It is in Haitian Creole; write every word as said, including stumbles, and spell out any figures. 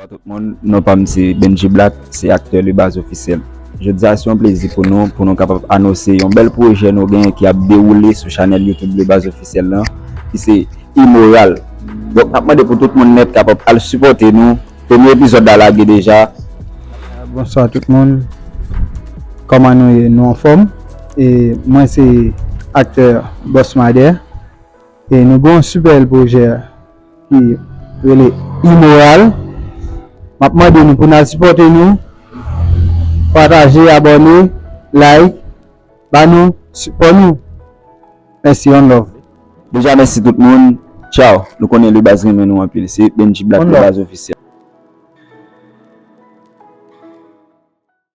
Tout moun, non pa m se Benji Black, se aktè Le Baz Officiel. Jodi a se yon plezi pou nou, pou nou kapab anonse yon bèl pwojè nou genyen ki ap dewoule sou chanèl YouTube Le Baz Officiel lan, ki se Imoral. Donk, n ap mande pou tout moun nèt kapab al sipòte nou. Premye epizòd la lage deja. Bonswa tout moun. Kòman nou ye? Nou anfòm? E mwen se aktè Boss Madè. E nou gen yon sipè pwojè ki rele Imoral. M ap mande nou pou n al sipòte nou, pataje, abòne, like, ba nou sipò nou. Mèsi, one love. Deja, mèsi tout moun. Tchaw. Nou konnen Le Baz renmen nou anpil. Se Benji Black, Le Baz Officiel.